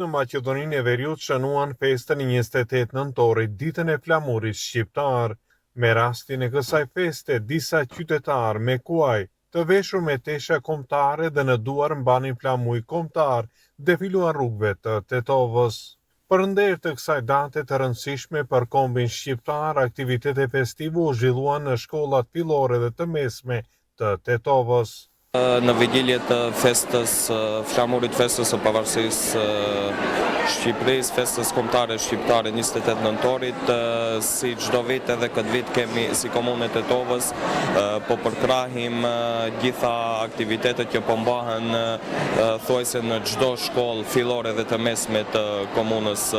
Në Maqedoninë e Veriut shënuan festën e 28 nëntorit, ditën e flamurit shqiptar. Me rastin e kësaj feste, disa qytetarë me kuaj, të veshur me tesha kombëtare dhe në duar mbanin flamuj kombëtar, defiluan rrugëve të Tetovës. Për nder të kësaj date të rëndësishme për kombin shqiptar, aktivitete festive u zhvilluan në shkollat fillore dhe të mesme të Tetovës. Në vigjilje të festës flamurit festës së pavarësisë Shqipërisë, festës kombëtare shqiptare 28 nëntorit, si çdo vit edhe këtë vit kemi si komunë e Tetovës, po përkrahim gjitha aktivitetet që po mbahen thuajse në çdo shkollë fillore dhe të mesme të komunës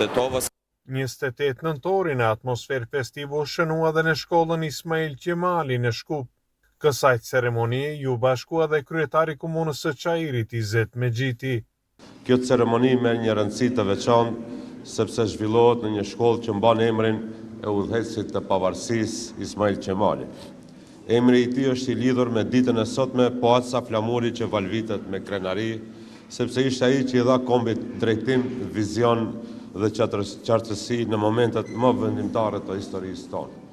Tetovës. 28 nëntori në atmosferë festive u shënua dhe në shkollën Ismail Qemali në Shkup. Kësaj ceremonie iu bashkua dhe kryetari i komunës së Çairit, Izet Mexhiti. Kjo ceremoni merr një rëndësi të veçantë sepse zhvillohet në një shkollë që mban emrin e udhëheqësit të pavarësisë, Ismail Qemali. Emri i tij është i lidhur me ditën e sotme po aq sa flamuri që valvitet me krenari, sepse ishte ai që i dha kombit drejtim, vizion dhe qartësi në momentet më vendimtare të historisë tonë.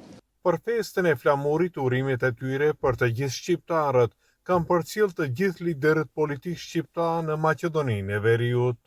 Për festën e flamurit urimet e tyre për të gjithë shqiptarët kanë përcjellë të gjithë liderët politikë shqiptarë në Maqedoninë e Veriut.